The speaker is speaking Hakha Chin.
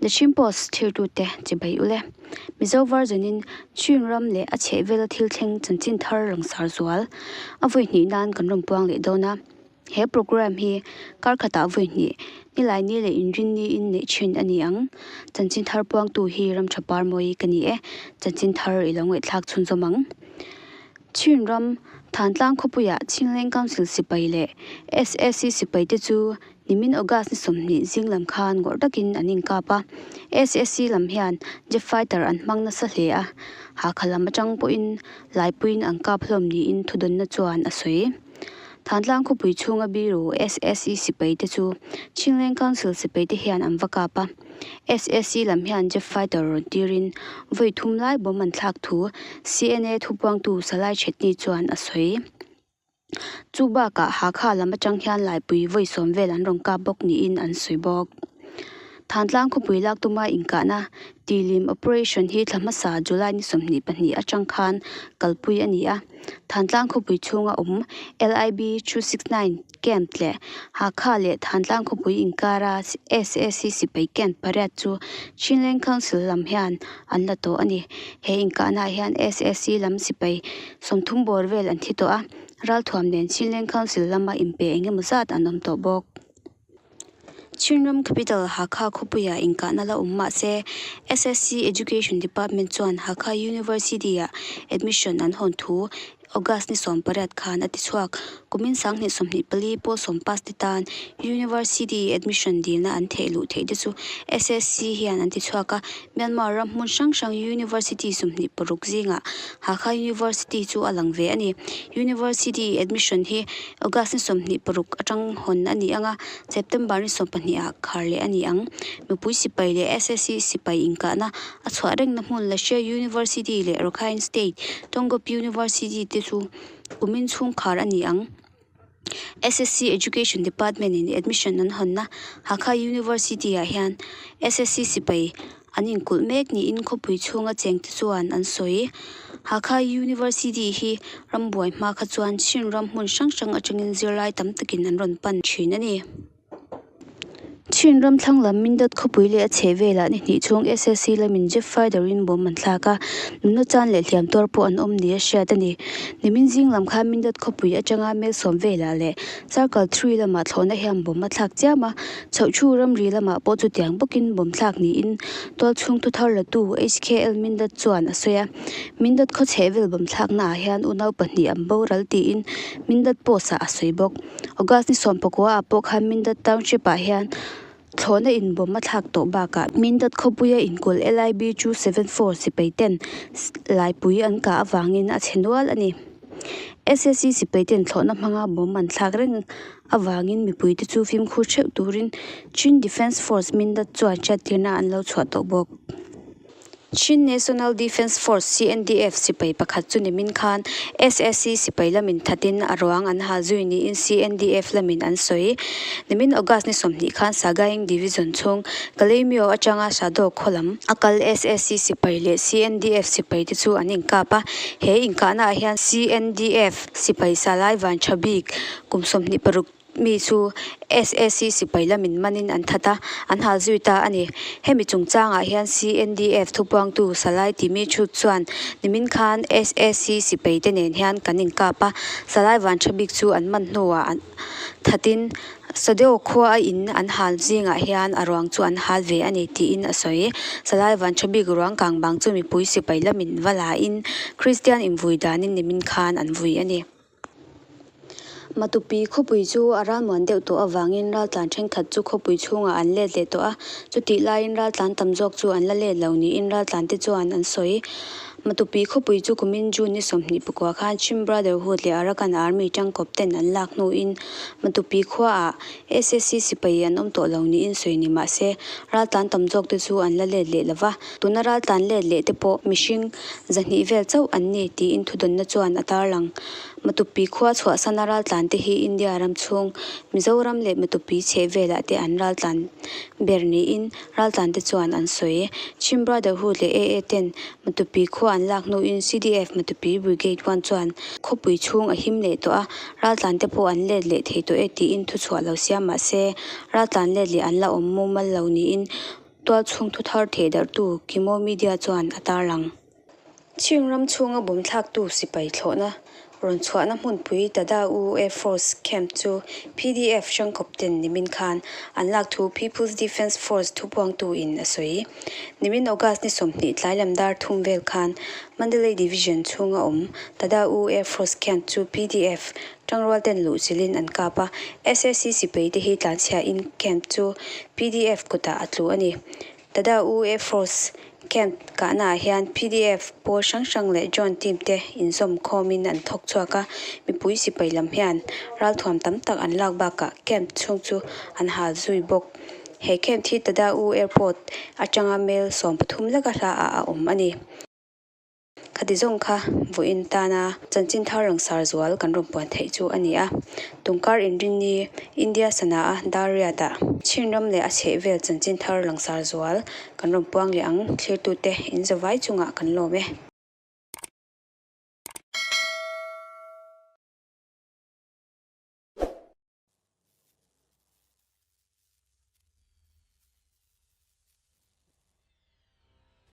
The Chin Post thirtute chibai ule. Mizo version in Chin ram leh a chhehvela thil thleng chanchin thar langsar zual a vawi hnih nan kan rawn puang leh dawn a. He program hi kar khatah vawi hnih nilai ni leh inrin niin neih thin a ni ang. Chanchin thar puangtu hi Ramtha Parmawi ka ni e. Chanchin thar i lo ngaihthlak chhunzawm ang. Chin ram Thantlang khawpuiah Chinleng Council sipai leh SAC sipaite chu Nimin August ni 20 zing lam khan ngawrh takin an inkap a, SAC lam hian jet fighter an hmang nasa hle a, Hakha lam atang pawhin laipuiin an kap hlawm niin thudawnna chuan a sawi. Thantlang khawpui chhunga biru SAC sipaite chu Chinleng Council sipaite hian an va kap a, SAC lam hian jet fighter rawn tirin vawi thum lai bomb an thlak thu CNA thupuangtu Salai Chetni chuan a sawi. Chu bakah Hakha lam atang hian laipui vawi sawm vel an rawn kap bawk niin an sawi bawk. Thantlang khawpui lak tuma inkahna Tilim Operation hi thla hmasa July ni 22 atang khan kalpui a ni a. Thantlang khawpui chhunga awm LIB 269 camp leh Hakha leh Thantlang khawpui inkara SAC sipai camp pariat chu Chinleng Council lam hian an la tawh a ni. He inkahnaah hian SAC lam sipai 30 bawr vel an thi tawh a, ralthuam nen Chinleng Council lama inpe eng emaw zat an awm tawh bawk. Chinram Capital Hakha khawpuiah inkahna la awm mah se, SSC Education Department chuan Hakha University-ah admission an hawn thu August ni 18 khan a ti chhuak. Kumin 2024 pawl sawm pass te tan University admission dilna an theh luh theih te chu SSC hian an ti chhuak a, Myanmar ram hmun hrang hrang University 26 zingah Hakha University chu a lang ve a ni. University admission hi August ni 26 atang hawn a ni ang a, September ni 12 ah khar leh a ni ang. Mipui sipai leh SSC sipai inkahna a chhuah rengna hmun Lashia University leh Rakhine State Tongop University te chu kumin chhung khar a ni ang. SSC Education Department in admission an hawnna Hakha University ah hian SSC sipai an inkulh mek niin khawpui chhunga chengte chuan an sawi. Hakha University hi rambuai hma kha chuan Chin ram hmun hrang hrang atangin zirlai tam takin an rawn pan thin a ni. Chin ram thlang lam Mindat khawpui leh a chheh velah ni hnih chhung SSC lamin jet fighter in bomb an thlak a, nunna chan leh hliam tuar pawh an awm ni a hriat a ni. Nimin zing lam khan Mindat khawpui atanga mel sawm velah leh Circle 3 lamah thlawhna hian bomb a thlak chiam a, Chhohchhu ramri lamah pawh chutiang bawkin bomb thlak niin tualchhung thuthar latu HKL Mindat chuan a sawi a. Mindat khaw chhehvel bomb thlaknaah hian unau pahnih an boral tiin Mindat post ah a sawi bawk. August ni 19 ah pawh khan Mindat Township ah hian thlawhna in bomb a thlak tawh bakah Mindat khawpuia inkulh LIB 274 sipai ten laipui an kah avangin a chhe nual a ni. SSC sipai ten thlawhna hmanga bomb an thlak reng avangin mipuite chu fimkhur theuh turin Chin Defence Force Mindat chuan hriattirna an lo chhuah tawh bawk. Chin National Defence Force, CNDF, sipai pakhat chu nimin khan SSC sipai lamin thatin a ruang an hal zui niin CNDF lamin an sawi. Nimin August ni 20 khan Sagaing Division chhung Kalaymyo atanga Shadaw khaw lam a kal SSC sipai leh CNDF sipai te chu an inkap a. He inkahnaah hian CNDF sipai Salai Vanṭha bik kum 26 mi chu SAC sipai lamin manin an that a, an hal zui ta a ni. Hemi chungchangah hian CNDF thupuangtu Salai Timi Chhut chuan nimin khan SAC sipai te nen hian kan inkap a, Salai Vanṭha bik chu an man hnuah an thatin Sadeo khua a in an hal zingah hian a ruang chu an hal ve a ni tiin a sawi. Salai Vanṭha bik ruang kang bang chu mipui sipai lamin va lain Kristian invui danin nimin khan an vui a ni. Matupi khawpui chu a ralmuan deuh tawh avangin raltlan thenkhat chu khawpui chhungah an let leh tawh a, chutih laiin raltlan tam zawk chu an la let lo niin raltlan te chuan an sawi. Matupi khawpui chu kumin June ni 24 khan Chin Brotherhood leh Arakan Army tangkawp ten an lak hnuin Matupi khuaah SSC sipai an awm tawh lo niin sawi ni mah se raltlan tam zawk te chu an la let leh lo va, tuna raltlan let leh te pawh mihring 200 vel chauh an ni tiin thudawnna chuan a tarlang. Matupi khua chhuahsana raltlan te hi India ram chhung Mizoram leh Matupi chheh velah te an raltlan ber niin raltlan te chuan an sawi. Chin Brotherhood leh AA ten Matupi khua an lak hnuin CDF Matupi Brigade 1 chuan khawpui chhung a him leh tawh a, raltlan te pawh an let leh thei tawh e tiin thuchhuah lo siam mah se raltlan let leh an la awm mumal lo niin. Tualchhung thuthar thehdarhtu Kimo Media chuan a tarlang. Chin ram chhunga bawm thlaktu sipai thlawhna rawn chhuahna hmunpui Tada U Air Force Camp chu pdf hrangkawp ten nimin khan an lak thu People's Defence Force thupuangtu in a sawi. Nimin August ni 20 tlai lam dar thum vel khan Mandalay Division chhunga awm Tada U Air Force Camp chu pdf tangrual ten luh chilhin an kap a, sac sipai te hi tlanchhia in camp chu pdf kutah a tlu a ni. Tada U Air Force Camp kahna ah hian pdf pawl hrang hrang leh drone team te inzawm khawmin an thawk chhuak a, mipui sipai lam hian ralthuam tam tak an lak bakah camp chhung chu an hal zui bawk. He camp hi Tada U Airport atanga mel 13 leka hla ah a awm a ni. Khati zawng kha vawiin tana chanchin thar langsar zual kan rawn puan theih chu a ni a. Tungkar inrinni India sana a dar riatah Chin ram leh a chhehvel chanchin thar langsar zual kan rawn puang leh ang thlirtute in zavai chungah kan lawm e.